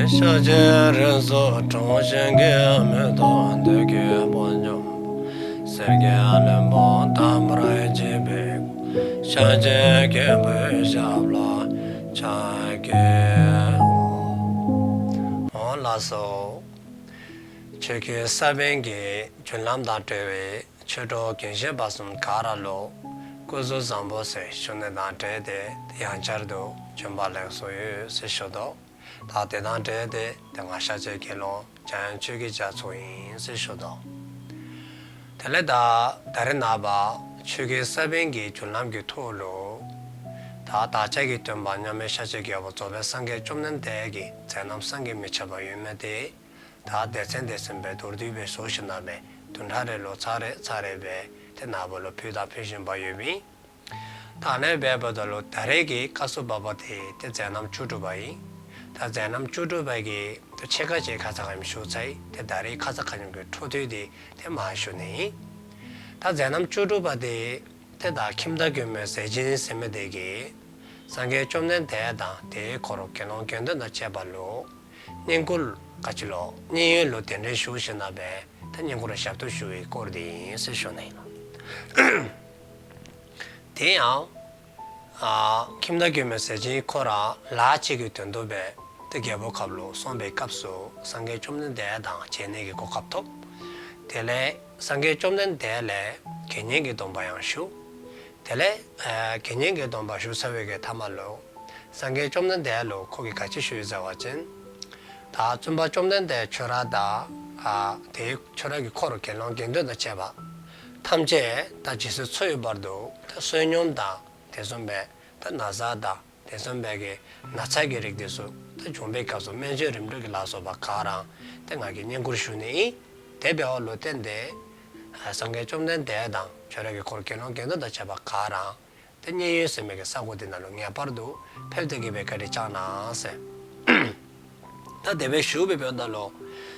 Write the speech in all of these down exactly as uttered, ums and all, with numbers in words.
ཤཱཀྱའི་རིགས་སུ་འཁྲུངས་ཤིང་གི། མི་མཐུན་འདོད་ཀྱི་དཔུང་འཇོམས་པ། གསེར་གྱི་ལྷུན་པོ་དམ་པར་བརྗིད་པའི། ཤཱཀྱའི་རྒྱལ་པོའི་ཞབས་ལ་ཕྱག་འཚལ་ལོ། འོང་ལགས་སོ། ཆོས་ཀྱི་ས་བོན་གྱི་རྒྱུན་ལམ་དང་འབྲེལ་བའི་ཆོས་གྲོགས་རྒན་གཞོན་བར་གསུམ་ག་ར་ལུ་སྐུ་གཟུགས་བཟང་པོ་ཟེར་ཞུ་ནི་དང་འབྲེལ་ཏེ་ཡང་བསྐྱར་དུ་བྱོན་པ་ལེགས་སོ་ཡོད་ཟེར་ཞུ་དོ། ད་དེ་དང་འབྲེལ་ཏེ་ཏེ་ང་ཤཱཀྱའི་དགེ་སློང་འཇམ་དབྱངས་ཆོས་ཀྱི་རྒྱ་མཚོ་ཨིན་ཟེར་ཞུ་དོ། དེ་ལས་ད་ད་རེས་ནངས་པ་ཆོས་ཀྱི་ས་བོན་གྱི་རྒྱུན་ལམ་གྱི་ཐོག་ལུ་ད་བདག་ཅག་གི་སྟོན་པ་མཉམ་མེད་ཤཱཀྱའི་རྒྱལ་པོ་རྫོགས་པའི་སངས་རྒྱས་བཅོམ་ལྡན་འདས་ཀྱི་མཛད་རྣམ་བསམ་གྱིས་མི་ཁྱབ་པ་ཡོད་མི་དེ་ད་སྡེ་ཚན་སྡེ་ཚན་སྦེ་མདོར་བསྡུས་སྦེ་བཟོ་ཞིནམ་ལས་བདུན་ཕྲག་རེ་ལུ་ཚར་རེ་ཚར་རེ་སྦེ་ཏེ་ནཱ་བུ་ལུ་ཕུལ་དང་ཕུལ་བཞིན་པ་ཡོདཔ་ཨིན། ད་ཨ་ནི་སྦེ་འབདཝ་ད་ལུ་ད་རེས་ཀྱི་སྐལཝ་བབས་པ་དེ་ཏེ་མཛད་རྣམ་བཅུ་དྲུག་པ་ཨིན། ད་མཛད་རྣམ་བཅུ་དྲུག་པ་གི་ཏེ་ཕྱེད་ཀ་ཅིག་ཁ་ཙ་ཁ་ཉིནམ་ཞུ་ཚར་ཡི། ཏེ་ད་རེས་ཁ་ཙ་ཁ་ཉིནམ་གྱི་འཕྲོ་མཐུད་དེ་ཏེ་མར་ཞུ་ནི་ཨིན། ད་མཛད་རྣམ་བཅུ་དྲུག་པ་དེ་ཏེ་ད་ཁྱིམ་བདག་མགོན་མེད་ཟས་སྦྱིན་ཟེར་མི་དེ་གིས་སངས་རྒྱས་བཅོམ་ལྡན་འདས་དང་དེའི་འཁོར་དགེ་སློང་དགེ་འདུན་དང་བཅས་པ་ལུ་བསྙེན་བཀུར་ག་ཅི་ལོ་མཉན་ཡོད་ལུ་གདན་འདྲེན་ཞུ་ཞིནམ་ལས་ད་བསྙེན་བཀུར་ཞབས་ཏོག་ཞུ་བའི་སྐོར་དེ་ཨིན་ཟེར་ཞུ་ནི་ཨིན། དེ་ཡང་ཨ་ཁྱིམ་བདག་མགོན་མེད་ཟས་སྦྱིན་ཁོ་ར་ལཱ་གཅིག་གི་དོན་དུ་སྦེ་ཏེ་རྒྱལ་པོའི་ཁབ་ལུ་སོང་བའི་སྐབས་སུ་སངས་རྒྱས་བཅོམ་ལྡན་འདས་དང་མཇལ་ནི་གི་གོ་སྐབས་ཐོབ། དེ་ལས་སངས་རྒྱས་བཅོམ་ལྡན་འདས་ལས་དགེ་བསྙེན་གྱི་སྡོམ་པ་ཡང་ཞུ། དེ་ལས་ཨ་དགེ་བསྙེན་གྱི་སྡོམ་པ་ཞུ་ཚར་བའི་གི་མཐའ་མ་ལུ་སངས་རྒྱས་བཅོམ་ལྡན་འདས་ལུ་ཁོ་གིས་ག་ཅི་ཞུ་ཡི་ཟེར་བ་ཅིན། ད་བཙུན་པ་བཅོམ་ལྡན་འདས་ཁྱོད་ར་དང་ཨ་དེའི་ཁྱོད་ར་གི་འཁོར་དགེ་སློང་དགེ་འདུན་དང་བཅས་པ་ཐམས་ཅད་ད་ཇི་སྲིད་འཚོ་ཡི་བར་དུ་ད་བསོད་སྙོམས་དང་དེ་བཟུམ་སྦེ་ད་ན་བཟའ་དང་དེ་བཟུམ་སྦེ་གི་ན་ཚ་གི་རིགས་དེ་ཚུ་ད་འབྱུང་བའི་སྐབས་སུ་སྨན་བཅོས་རིམ་གྲོ་གི་ལ་སོགས་པ་ག་ར་ཏེ་ང་གིས་བསྙེན་བཀུར་ཞུ་ནི་ཨིན། དེ་འབདཝ་ལུ་བརྟེན་ཏེ་ཨ་སངས་རྒྱས་བཅོམ་ལྡན་འདས་དང་ཁྱོད་ར་གི་འཁོར་དགེ་སློང་དགེ་འདུན་དང་བཅས་པ་ག་ར་ཏེ་མཉན་ཡོད་ཟེར་མི་གི་ས་གོ་དེ་ནང་ལུ་ངེས་པར་དུ་ཕེབས་ཏེ་གི་སྦེ་བཀའ་དྲིན་བསྐྱང་གནང་ཟེར། ད་དེ་སྦེ་ཞུ་བའི་བར་ན་ལུ་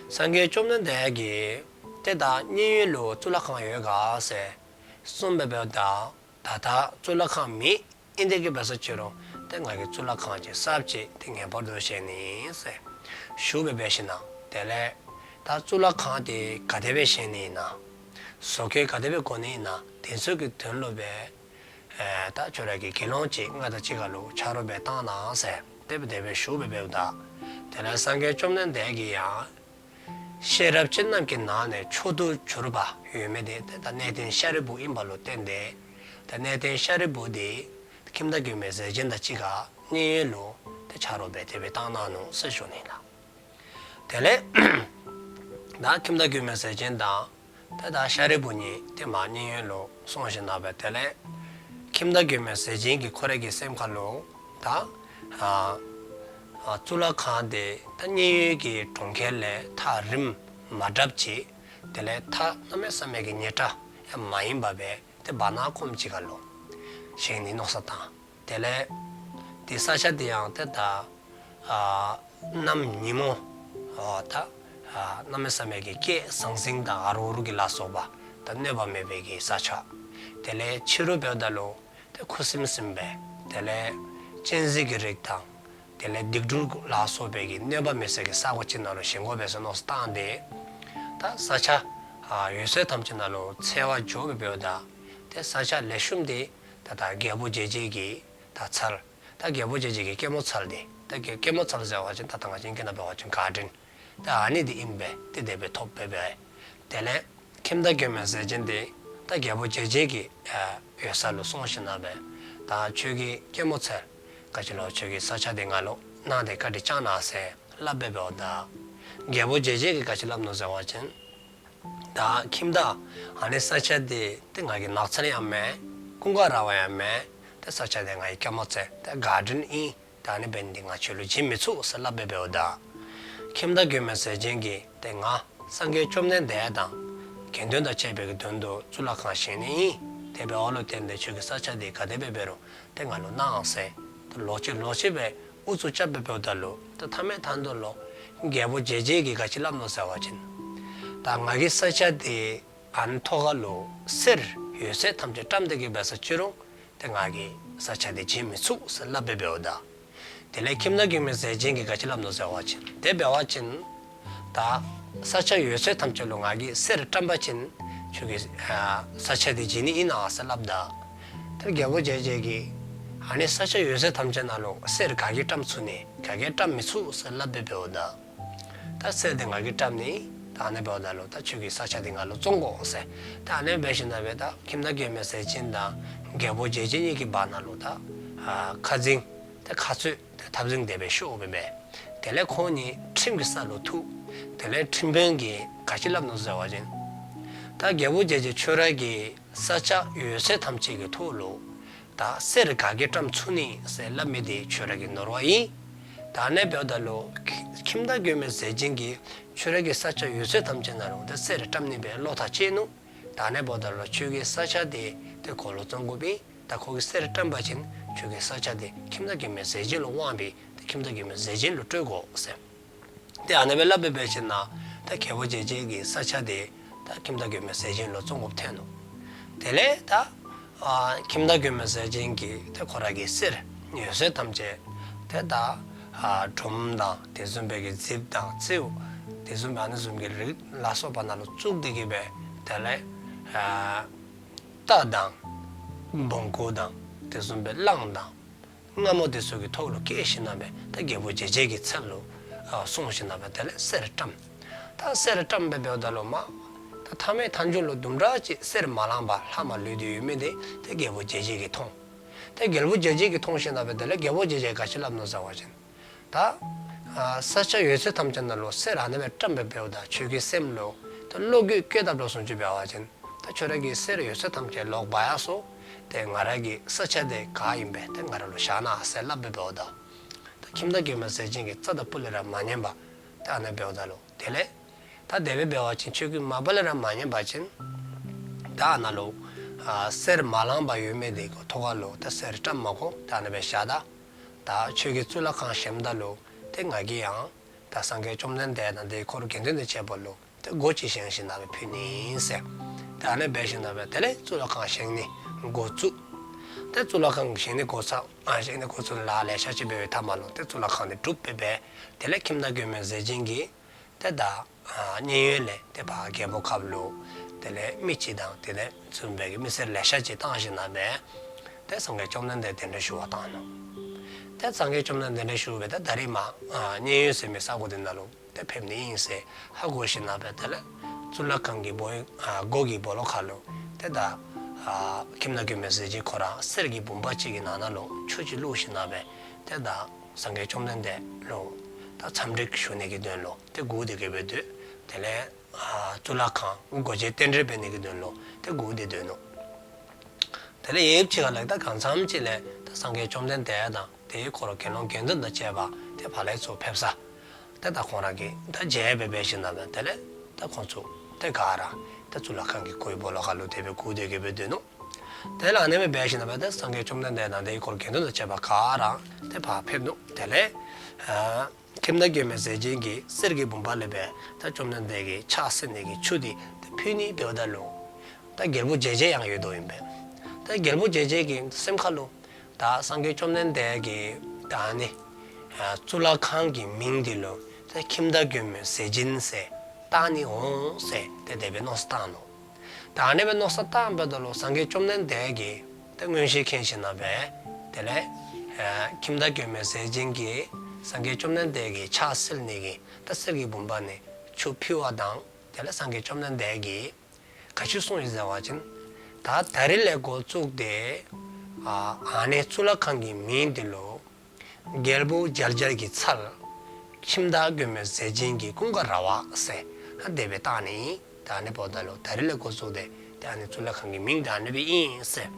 སངས་རྒྱས་བཅོམ་ལྡན་འདས་ཀྱིས་ཏེ་ད་མཉན་ཡོད་ལུ་གཙུག་ལག་ཁང་ཡོད་ག་ཟེར་གསུངས་པའི་བར་ན་ད་ད་ལྟོ་གཙུག་ལག་ཁང་མེད། ཨིན་དེ་གི་འབད་ས་ཅི་རུང་ཏེ་ང་གིས་གཙུག་ལག་ཁང་ཅིག་གསརཔ་ཅིག་ཏེ་ངེས་པར་དུ་བཞེངས་ནི་ཨིན་ཟེར་ཞུ་བའི་བར་ན་དེ་ལས་ད་གཙུག་ལག་ཁང་དེ་ག་དེ་སྦེ་བཞེངས་ནི་ཨིན་ན། བཟོ་བཀོད་ག་དེ་སྦེ་འགོ་ནི་ཨིན་ན། དེ་ཚུ་གི་དོན་ལུ་སྦེ་ཨེ་ད་ཁྱོད་ར་གི་དགེ་སློང་ཅིག་ང་དང་གཅིག་ཁར་ལུ་ཆ་རོགས་སྦེ་བཏང་གནང་ཟེར་དེ་སྦེ་དེ་སྦེ་ཞུ་བའི་བར་ན་དེ་ལས་སངས་རྒྱས་བཅོམ་ལྡན་འདས་ཀྱིས་ཡང་ཤེས་རབ་ཅན་རྣམས་ཀྱི་ནང་ནས་མཆོག་ཏུ་གྱུར་པ་ཡོད་མི་དེ་ཏེ་ད་གནས་བརྟན་ཤཱ་རིའི་བུ་ཨིནམ་ལུ་བརྟེན་ཏེ་ད་གནས་བརྟན་ཤཱ་རིའི་བུ་དེ་ཁྱིམ་བདག་མགོན་མེད་ཟས་སྦྱིན་དང་གཅིག་ཁར་མཉན་ཡོད་ལུ་ཏེ་ཆ་རོགས་སྦེ་དེ་སྦེ་བཏང་གནང་ནུག་ཟེར་ཞུ་ནི་ལགས། དེ་ལས་ད་ཁྱིམ་བདག་མགོན་མེད་ཟས་སྦྱིན་དང་ཏེ་ད་ཤཱ་རིའི་བུ་གཉིས་ཏེ་མར་མཉན་ཡོད་ལུ་སོང་ཞིནམ་ལས་དེ་ལས་ཁྱིམ་བདག་མགོན་མེད་ཟས་སྦྱིན་གྱི་ཁོ་རའི་གི་སེམས་ཁར་ལུ་ད་ཨ་ཨ་གཙུག་ལག་ཁང་དེ་ད་མཉན་ཡོད་ཀྱི་གྲོང་ཁྱེར་ལས་ཐག་རིངམོ་དྲགཔ་ཅིག་དེ་ལས་ཐག་གནམ་མེད་ས་མེད་ཀྱི་ཉེ་དྲགས་ཡང་མ་ཡིན་པ་སྦེ་ཏེ་བར་ན་ཁོམ་ཅིག་ཁར་ལུ་བཞེངས་ནི་མནོ་བསམ་བཏང་། དེ་ལས་དེ་ས་ཆ་དེ་ཡང་ཏེ་ད་ཨ་གནམ་ཉིན་མོ་ཨ་ད་ཨ་གནམ་མེད་ས་མེད་ཀྱི་སྐད་ཟང་ཟིང་དང་ཨ་རུ་རུ་གི་ལ་སོགས་པ་ད་གནོད་པ་མེད་པའི་གི་ས་ཆ། དེ་ལས་ཕྱི་རུ་འབདཝ་ད་ལུ་ཏེ་ཁུ་སིམ་སིམ་སྦེ་དེ་ལས་གཅན་གཟན་གྱི་རིགས་དང་དེ་ལས་སྡིག་སྦྲུལ་ལ་སོགས་པའི་གི་གནོད་པ་མེད་སའི་གི་ས་གོ་ཅིག་ནང་ལུ་བཞེངས་དགོ་པས་ཟེར་མནོ་བསམ་བཏང་སྟེ་ད་ས་ཆ་ཨ་ཡོད་ས་ཐམས་ཅད་ནང་ལུ་འཚོལ་བར་འགྱོ་བའི་བར་ན་ཏེ་ས་ཆ་ལེགས་ཤོམ་དེ་ད་ད་རྒྱལ་པོ་རྒྱལ་བྱེད་ཀྱི་ད་ཚལ། ད་རྒྱལ་པོ་རྒྱལ་བྱེད་ཀྱི་སྐྱེད་མོས་ཚལ་དེ་ད་རྒྱལ་སྐྱེད་མོས་ཚལ་ཟེར་བ་ཅིན་ད་ད་ང་བཅས་ཀྱི་ནང་འབད་བ་ཅིན་གར་ཌེན་ད་ཨ་ནི་དེ་ཨིན་པས། ཏེ་དེ་སྦེ་ཐོབ་པས་པས། དེ་ལས་ཁྱིམ་བདག་མགོན་མེད་ཟས་སྦྱིན་དེ་ད་རྒྱལ་པོ་རྒྱལ་བྱེད་ཀྱི་ཨ་ཡོད་ས་ལུ་སོང་ཞིནམ་ལས་ད་ཁྱོད་ཀྱི་སྐྱེད་མོས་ཚལ་ག་ཅི་ལོ་ཁྱོད་ཀྱི་ས་ཆ་དེ་ང་ལུ་གནང་སྟེ་བཀའ་དྲིན་བསྐྱང་གནང་ཟེར་སླབ་པའི་བར་ན་རྒྱལ་པོ་རྒྱལ་བྱེད་ཀྱིས་ག་ཅི་སླབ་ནུག་ཟེར་བ་ཅིན་ད་ཁྱིམ་བདག་ཨ་ནི་ས་ཆ་དེ་ཏེ་ང་གི་ནགས་ཚལ་ཡང་མེན། ཀུན་དགའ་ར་བ་ཡང་མེན། ཏེ་ས་ཆ་དེ་ང་གི་སྐྱེད་མོས་ཚལ་ཏེ་གར་ཌེན་ཨིན། ད་ཨ་ནི་འབད་ནི་དེ་ང་ཁྱོད་ལུ་བྱིན་མི་ཚུགས་ཟེར་སླབ་པའི་བར་ན་ཁྱིམ་བདག་མགོན་མེད་ཟས་སྦྱིན་གྱིས་ཏེ་ང་སངས་རྒྱས་བཅོམ་ལྡན་འདས་དང་དགེ་འདུན་དང་བཅས་པའི་གི་དོན་དུ་གཙུག་ལག་ཁང་བཞེངས་ནི་ཨིན། དེ་འབདཝ་ལུ་བརྟེན་ཏེ་ཁྱོད་ཀྱི་ས་ཆ་དེ་ག་དེ་སྦེ་འབད་རུང་ཏེ་ང་ལུ་གནང་ཟེར་ཏེ་ལོག་ཅི་ལོག་ཅི་སྦེ་ཨུ་ཚུགས་རྐྱབ་པའི་བར་ན་ལུ་ཏེ་མཐའ་མའི་མཐའ་མཇུག་ལུ་རྒྱལ་པོ་རྒྱལ་བྱེད་ཀྱིས་ག་ཅི་སླབ་ནུག་ཟེར་བ་ཅིན་ད་ང་གི་ས་ཆ་དེ་ཨ་ནི་ཐོག་ཁར་ལུ་གསེར་ཡོད་ས་ཐམས་ཅད་བཀྲམ་སྟེ་གི་འབད་ས་ཅི་རུང་ཏེ་ང་གིས་ས་ཆ་དེ་བྱིན་མི་ཚུགས་ཟེར་སླབ་པའི་བར་ན། དེ་ལས་ཁྱིམ་བདག་མགོན་མེད་ཟས་སྦྱིན་གྱིས་ག་ཅི་སླབ་ནུག་ཟེར་བ་ཅིན། དེ་འབད་བ་ཅིན། ད་ས་ཆ་ཡོད་ཚད་ཐམས་ཅད་ལུ་ང་གིས་གསེར་བཀྲམ་པ་ཅིན་ཁྱོད་ཀྱིས་ས་ཆ་དེ་བྱིན་ནི་ཨིན་ན་ཟེར་སླབ་ད། ད་རྒྱལ་པོ་རྒྱལ་བྱེད་ཀྱིས་ཨ་ནི་ས་ཆ་ཡོད་ཚད་ཐམས་ཅད་ནང་ལུ་གསེར་ག་གིས་བཀྲམ་ཚུགས་ནི་ག་གིས་བཀྲམ་མི་ཚུགས་ཟེར་སླབ་སྦེ་འབདཝ་ད། ད་གསེར་དེ་ང་གིས་བཀྲམ་ནི། ད་ཨ་ནི་འབདཝ་ད་ལུ་ད་ཁྱོད་ཀྱིས་ས་ཆ་དེ་ང་ལུ་བཙོང་དགོ་ཟེར། ད་ཨ་ནི་འབད་ཞིནམ་ལས་ད་ཁྱིམ་བདག་མགོན་མེད་ཟས་སྦྱིན་དང་རྒྱལ་པོ་རྒྱལ་བྱེད་གཉིས་ཀྱི་བར་ན་ལུ་ད་ཁ་འཛིང་ད་ཁ་རྩོད་ད་འཐབ་འཛིང་དེ་སྦེ་ཤོར་སྦེ་འབད། དེ་ལས་ཁོང་གཉིས་ཁྲིམས་ཀྱི་ས་ལུ་ཐུག། དེ་ལས་ཁྲིམས་དཔོན་གྱིས་ག་ཅི་སླབ་ནུག་ཟེར་བ་ཅིན། ད་རྒྱལ་པོ་རྒྱལ་བྱེད་ཁྱོད་ར་གི་ས་ཆ་ཡོད་ཚད་ཐམས་ཅད་ཀྱི་ཐོག་ལུ་ད་གསེར་ག་གིས་བཀྲམ་ཚུགས་ནི་ཟེར་སླབ་མི་དེ་ཁྱོད་ར་གི་ནོར་བ་ཨིན། ད་ཨ་ནི་འབདཝ་ད་ལུ་ཁྱིམ་བདག་མགོན་མེད་ཟས་སྦྱིན་གྱིས་ཁྱོད་ར་གི་ས་ཆ་ཡོད་ཚད་ཐམས་ཅད་ནང་ལུ་ད་གསེར་བཀྲམ་ནི་སྦེ་བློ་ཐག་བཅད་ནུག། ད་ཨ་ནི་འབདཝ་ད་ལུ་ཁྱོད་ཀྱི་ས་ཆ་དེ་ཏེ་ཁོ་ལུ་བཙོང་དགོཔ་ཨིན། ད་ཁོ་གིས་གསེར་བཀྲམ་པ་ཅིན་ཁྱོད་ཀྱི་ས་ཆ་དེ་ཁྱིམ་བདག་མགོན་མེད་ཟས་སྦྱིན་ལུ་དབང་པའི་ཏེ་ཁྱིམ་བདག་མགོན་མེད་ཟས་སྦྱིན་ལུ་སྤྲོད་དགོ་ཟེར། ཏེ་ཨ་ནི་སྦེ་སླབ་སྦེ་འབད་ཞིནམ་ལས་ད་རྒྱལ་པོ་རྒྱལ་བྱེད་ཀྱི་ས་ཆ་དེ་ད་ཁྱིམ་བདག་མགོན་མེད་ཟས་སྦྱིན་ལུ་བཙོང་དགོཔ་ཐོན་ནུག། དེ་ལས་ད་ཨ་ཁྱིམ་བདག་མགོན་མེད་ཟས་སྦྱིན་གྱིས་ཏེ་ཁོ་ར་གི་གསེར་ཡོད་ཚད་ཐམས་ཅད་ཏེ་ད་ཨ་སྒྲོམ་དང་དེ་བཟུམ་སྦེ་གི་རྫིབ་དང་རྩེའུ་དེ་བཟུམ་སྦེ་ཨ་ནི་བཟུམ་གྱི་རིགས་ལ་སོགས་པ་ནང་ལུ་བཙུགས་ཏེ་གི་སྦེ་དེ་ལས་ཨ་རྟ་དང་བོང་ཀུ་དང་དེ་བཟུམ་སྦེ་གླང་དང་རྔ་མོང་དེ་ཚུ་གི་ཐོག་ལུ་བཀལ་ཞིནམ་ལས་ད་རྒྱལ་པོ་རྒྱལ་བྱེད་ཀྱི་ཚབ་ལུ་ཨ་སོང་ཞིནམ་ལས་དེ་ལས་གསེར་བཀྲམ། ད་གསེར་བཀྲམ་སྦེ་འབདཝ་ད་ལུ་མ་ད་མཐའ་མའི་མཐའ་མཇུག་ལུ་དུམ་གྲ་ཅིག་གསེར་མ་ལང་པར་ལྷག་མ་ལུས་ཏེ་ཡོད་མི་དེ་ད་རྒྱལ་པོ་རྒྱལ་བྱེད་ཀྱིས་མཐོང་། ད་རྒྱལ་པོ་རྒྱལ་བྱེད་ཀྱིས་མཐོང་ཞིནམ་ལས་དེ་ལས་རྒྱལ་པོ་རྒྱལ་བྱེད་ག་ཅི་སླབ་ནུག་ཟེར་བ་ཅིན། ད་ཨ་ས་ཆ་ཡོད་ཚད་ཐམས་ཅད་ནང་ལུ་གསེར་ཨ་ནི་སྦེ་བཀྲམ་སྦེ་འབདཝ་ད་ཁྱོད་ཀྱི་སེམས་ལུ་ད་བློ་འགྱོད་སྐྱེ་དཔ་ལུ་སོང་ཅི་འབད་བ་ཅིན། ད་ཁྱོད་ར་གི་གསེར་ཡོད་ཚད་ཐམས་ཅད་ལོག་འབག་ཡར་སོང་། ཏེ་ང་ར་གི་ས་ཆ་དེ་ག་ཨིན་པས་ཏེ་ང་ར་ལུ་བཞག་གནང་ཟེར་སླབ་སྦེ་འབདཝ་ད། ད་ཁྱིམ་བདག་མགོན་མེད་ཟས་སྦྱིན་གྱིས་རྩ་དང་སྤུ་ལས་ར་མ་ཉན་པར་ད་ཨ་ནི་འབདཝ་ད་ལུ་དེ་ལས་ད་དེ་སྦེ་འབད་བ་ཅིན་ཁྱོད་ཀྱིས་མ་པ་ལས་ར་མ་ཉན་པ་ཅིན་ད་ཨ་ནཱ་ལུ་ཨ་གསེར་མ་ལང་པར་ཡོད་མི་དེ་གི་ཐོག་ཁ་ལུ་ད་གསེར་བཀྲམ་མ་དགོ། ད་ཨ་ནི་སྦེ་བཞག་ད། ད་ཁྱོད་ཀྱིས་གཙུག་ལག་ཁང་བཞེངསམ་ད་ལུ་ཏེ་ང་གིས་ཡང་ད་སངས་རྒྱས་བཅོམ་ལྡན་འདས་དང་དེའི་འཁོར་དགེ་འདུན་དང་བཅས་པ་ལུ་ཏེ་སྒོ་ཅིག་བཞེངས་ཞིནམ་ལས་ཕུལ་ནི་ཨིན་ཟེར། ད་ཨ་ནི་སྦེ་ཞིནམ་ལས་དེ་ལས་གཙུག་ལག་ཁང་བཞེངས་ནི་འགོ་བཙུགས། ཏེ་གཙུག་ལག་ཁང་བཞེངས་ནི་འགོ་ཚུགས། ཨ་བཞེངས་ནི་འགོ་བཙུགས་ལཱ་ལེ་ཤ་ཅིག་འབད་བའི་མཐའ་མ་ལུ་ཏེ་གཙུག་ལག་ཁང་དེ་གྲུབ་སྦེ་འབད། དེ་ལས་ཁྱིམ་བདག་མགོན་མེད་ཟས་སྦྱིན་གྱིས་ཏེ་ད་ཨ་མཉན་ཡོད་ལས་ཏེ་ཕར་རྒྱལ་པོའི་ཁབ་ལུ་དེ་ལས་མི་ཅིག་དང་དེ་ལས་བཙུན་པའི་གི་མི་སེར་ལེ་ཤ་ཅིག་བཏང་ཞིནམ་ལས་ཏེ་སངས་རྒྱས་བཅོམ་ལྡན་འདས་གདན་འདྲེན་ཞུ་བར་བཏང་ནུག། ཏེ་སངས་རྒྱས་བཅོམ་ལྡན་འདས་གདན་འདྲེན་ཞུ་སྦེ་ད་ད་རིས་མ་ཨ་མཉན་ཡོད་ཟེར་མི་ས་གོ་དེ་ནང་ལུ་ཏེ་ཕེབས་ནི་ཨིན་ཟེར་ཧ་གོ་ཞིནམ་ལས་དེ་ལས་གཙུག་ལག་ཁང་གི་སྦོ་ཨ་སྒོ་གི་སྦོ་ལོགས་ཁ་ལུ་ཏེ་ད་ཨ་ཁྱིམ་བདག་མགོན་མེད་ཟས་སྦྱིན་ཁོ་ར་གསེར་གྱི་བུམ་པ་ཅིག་གི་ནང་ན་ལུ་ཆུ་ཅིག་བླུགས་ཞིནམ་ལས་ཏེ་ད་སངས་རྒྱས་བཅོམ་ལྡན་འདས་ལུ་ད་འཚམས་འདྲི་ཞུ་ནི་གི་དོན་ལུ་ཏེ་སྒུག་སྟེ་གི་སྦེ་སྡོད། དེ་ལས་ཨ་གཙུག་ལག་ཁང་སྒོ་འབྱེད་རྟེན་འབྲེལ་འབད་ནི་གི་དོན་ལུ་ཏེ་སྒུག་སྟེ་སྡོད་ནུག། དེ་ལས་ཡུདཔ་ཅིག་ཁ་ལས་ད་གང་འཚམས་ཅིག་ལས་ད་སངས་རྒྱས་བཅོམ་ལྡན་འདས་དང་དེའི་འཁོར་དགེ་སློང་དགེ་འདུན་དང་བཅས་པ་ཏེ་ཕར་ལས་ཚུར་ཕེབས་ས། ཏེ་ད་ཁོང་ར་གིས་ད་མཇལ་སྦེ་འབད་ཞིནམ་ལས་དེ་ལས་ད་ཁོང་ཚུ་ཏེ་ག་ར་ད་གཙུག་ལག་ཁང་གི་སྒོའི་སྦོ་ལོགས་ཁ་ལུ་དེ་སྦེ་སྒུག་སྟེ་གི་སྦེ་སྡོད་ནུག། དེ་ལས་ཨ་ནི་སྦེ་འབད་ཞིནམ་ལས་ད་སངས་རྒྱས་བཅོམ་ལྡན་འདས་དང་དེའི་འཁོར་དགེ་འདུན་དང་བཅས་པ་ག་ར་ཏེ་ཕར་ཕེབས་ནུག། དེ་ལས་ཨ་ཁྱིམ་བདག་མགོན་མེད་ཟས་སྦྱིན་གྱིས་གསེར་གྱི་བུམ་པ་ལས་སྦེ་ད་བཅོམ་ལྡན་འདས་ཀྱི་ཕྱག་བསིལ་ནི་གི་ཆུ་དེ་ཏེ་ཕུལ་ནི་འབདཝ་ད་ལུ་ད་རྒྱལ་པོ་རྒྱལ་བྱེད་ཡང་ཡོདཔ་ཨིན་པས། ད་རྒྱལ་པོ་རྒྱལ་བྱེད་ཀྱི་སེམས་ཁ་ལུ་ད་སངས་རྒྱས་བཅོམ་ལྡན་འདས་ཀྱི་ད་ཨ་ནི་ཨ་གཙུག་ལག་ཁང་གི་མིང་དེ་ལུ་ད་ཁྱིམ་བདག་མགོན་མེད་ཟས་སྦྱིན་ཟེར་བཏགས་ནི་འོང་ཟེར་ཏེ་དེ་སྦེ་མནོ་བསམ་བཏང་ནུག། ད་ཨ་ནི་སྦེ་མནོ་བསམ་བཏངམ་ད་ལུ་སངས་རྒྱས་བཅོམ་ལྡན་འདས་ཀྱིས་ད་མངོན་ཤེས་མཁྱེན་ཞིནམ་ལས་དེ་ལས་ཨ་ཁྱིམ་བདག་མགོན་མེད་ཟས་སྦྱིན་གྱིས་སངས་རྒྱས་བཅོམ་ལྡན་འདས་ཀྱི་ཕྱག་བསིལ་ནི་གི་ད་གསེར་གྱི་བུམ་པ་ནང་ཆུ་ཕུལ་བ་དང་དེ་ལས་སངས་རྒྱས་བཅོམ་ལྡན་འདས་ཀྱིས་ག་ཅི་གསུངས་ཡི་ཟེར་བ་ཅིན། ད་ད་རིས་ལས་འགོ་བཙུགས་ཏེ་ཨ་ཨ་ནི་གཙུག་ལག་ཁང་གི་མིང་དེ་ལུ་རྒྱལ་པོ་རྒྱལ་བྱེད་ཀྱི་ཚལ་ཁྱིམ་བདག་མགོན་མེད་ཟས་སྦྱིན་གྱི་ཀུན་དགའ་ར་བ་ཟེར་ཨ་དེ་སྦེ་བཏགས་ནི་ཨིན། ད་ཨ་ནི་འབདཝ་ད་ལུ་ད་རིས་ལས་འགོ་བཙུགས་ཏེ་ད་ཨ་ནི་གཙུག་ལག་ཁང་གི་མིང་ད་ཨ་ནི་སྦེ་ཨིན་ཟེར་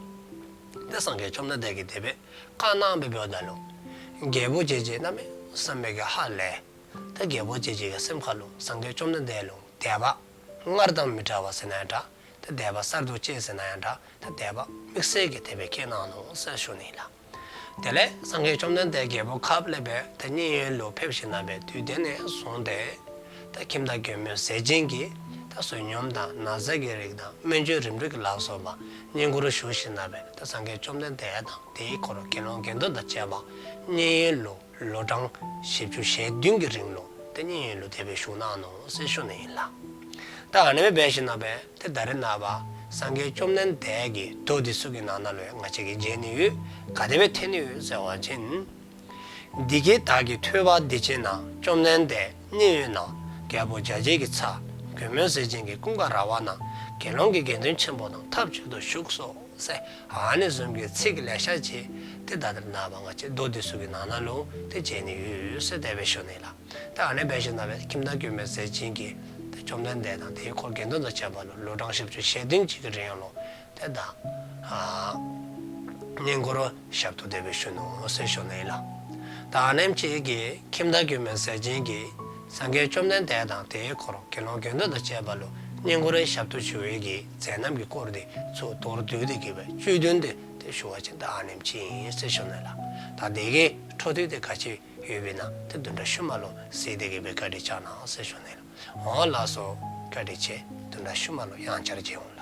ཏེ་སངས་རྒྱས་བཅོམ་ལྡན་འདས་ཀྱིས་དེ་སྦེ་བཀའ་གནང་སྦེ་འབདཝ་ད་ལུ་རྒྱལ་པོ་རྒྱལ་བྱེད་གནམ་མེད་ས་མེད་ཀྱི་ཧ་ལས། ད་རྒྱལ་པོ་རྒྱལ་བྱེད་ཀྱི་སེམས་ཁ་ལུ་སངས་རྒྱས་བཅོམ་ལྡན་འདས་ལུ་དད་པ་སྔར་དང་མི་འདྲ་བ་ཟེར་ན་ཡང་འདྲ། ད་དད་པ་གསར་དུ་སྐྱེས་ཟེར་ན་ཡང་འདྲ། ད་དད་པ་དམིགས་བསལ་གྱིས་དེ་སྦེ་སྐྱེས་གནང་ནུག་ཟེར་ཞུ་ནི་ལགས། དེ་ལས་སངས་རྒྱས་བཅོམ་ལྡན་འདས་རྒྱལ་པོའི་ཁབ་ལས་སྦེ་ད་མཉན་ཡོད་ལུ་ཕེབས་ཞིནམ་ལས་དུས་དེ་ནས་བཟུང་སྟེ་ད་ཁྱིམ་བདག་མགོན་མེད་ཟས་སྦྱིན་གྱིས་ད་བསོད་སྙོམས་དང་ན་བཟའ་གི་རིགས་དང་སྨན་བཅོས་རིམ་གྲོ་གི་ལ་སོགས་པ་བསྙེན་བཀུར་ཞུ་ཞིནམ་ལས་ད་སངས་རྒྱས་བཅོམ་ལྡན་འདས་དང་དེའི་འཁོར་དགེ་སློང་དགེ་འདུན་དང་བཅས་པ་མཉན་ཡོད་ལུ་ ལོ་གྲངས་བཞི་བཅུ་ཞེ་བདུན་གྱི་རིང་ལུ་ཏེ་མཉན་ཡོད་ལུ་དེ་སྦེ་བཞུགས་གནང་ནུག་ཟེར་ཞུ་ནི་ཨིན་ལགས། ད་ཨ་ནེམ་སྦེ་འབད་ཞིནམ་ལས་ཏེ་ད་རེས་ནངས་པ་སངས་རྒྱས་བཅོམ་ལྡན་འདས་ཀྱི་མདོ་འདི་ཚུ་གི་ནང་ན་ལུ་ཡང་ང་བཅས་ཀྱིས་མཇལ་ནི་ཡོད། ག་དེ་སྦེ་ཐོན་ནི་ཡོད་ཟེར་བ་ཅིན། འདི་སྐད་བདག་གིས་ཐོས་པ་འདི་ཕྱི་ན། བཅོམ་ལྡན་འདས་མཉན་ཡོད་ན། རྒྱལ་པོ་རྒྱ་བྱེད་ཀྱི་ཚ། མགོན་མེད་ཟས་སྦྱིན་གྱི་ཀུན་དགའ་ར་བ་ན། དགེ་སློང་གི་དགེ་འདུན་ཆེན་པོ་དང་། ཐབས་གཅིག་ཏུ་བཞུགས་སོ་ཟེར། ཨ་ནི་བཟུམ་གྱི་ཚིག་ལེ་ཤ་ཅིག་ཏེ་ད་རེས་ནངས་པ་ང་བཅས་མདོ་འདི་ཚུ་གི་ནང་ན་ལུ་ཏེ་མཇལ་ནི་ཡོད་ཟེར་དེ་སྦེ་ཞུ་ནི་ལགས། ད་ཨ་ནེམ་སྦེ་འབད་ཞིནམ་ལས་ཁྱིམ་བདག་མགོན་མེད་ཟས་སྦྱིན་གྱིས་ཏེ་བཅོམ་ལྡན་འདས་དང་དེའི་འཁོར་དགེ་འདུན་དང་བཅས་པ་ལུ་ལོ་གྲངས་བཞི་བཅུ་ཞེ་བདུན་ཅིག་གི་རིང་ལུ་ཏེ་ད་ཨ་བསྙེན་བཀུར་ཞབས་ཏོག་དེ་སྦེ་ཞུ་ནུག་ཟེར་ཞུ་ནི་ལགས། ད་ཨ་ནེམ་ཅིག་གིས་ཁྱིམ་བདག་མགོན་མེད་ཟས་སྦྱིན་གྱིས་སངས་རྒྱས་བཅོམ་ལྡན་འདས་དང་དེའི་འཁོར་དགེ་སློང་དགེ་འདུན་དང་བཅས་པ་ལུ་བསྙེན་བཀུར་ཞབས་ཏོག་ཞུ་བའི་གི་མཛད་རྣམ་གྱི་སྐོར་དེ་ཚུ་མདོར་བསྡུས་ཏེ་གི་སྦེ་བཅུད་བསྡུས་ཏེ་ཏེ་ཞུ་བ་ཅིན་ད་ཨ་ནེམ་ཅིག་ཨིན་ཟེར་ཞུ་ནི་ལགས། ད་དེ་གི་འཕྲོ་མཐུད་དེ་ག་ཅི་ཡོདཔ་ཨིན་ན་ཏེ་བདུན་ཕྲག་ཤུལ་མ་ལུ་གཟིགས་ཏེ་གི་སྦེ་བཀའ་དྲིན་བསྐྱང་གནང་ཟེར་ཞུ་ནི་ལགས། འོང་ལགས་སོ། བཀའ་དྲིན་ཆེ། བདུན་ཕྲག་ཤུལ་མ་ལུ་ཡང་བསྐྱར་མཇལ་འོང་།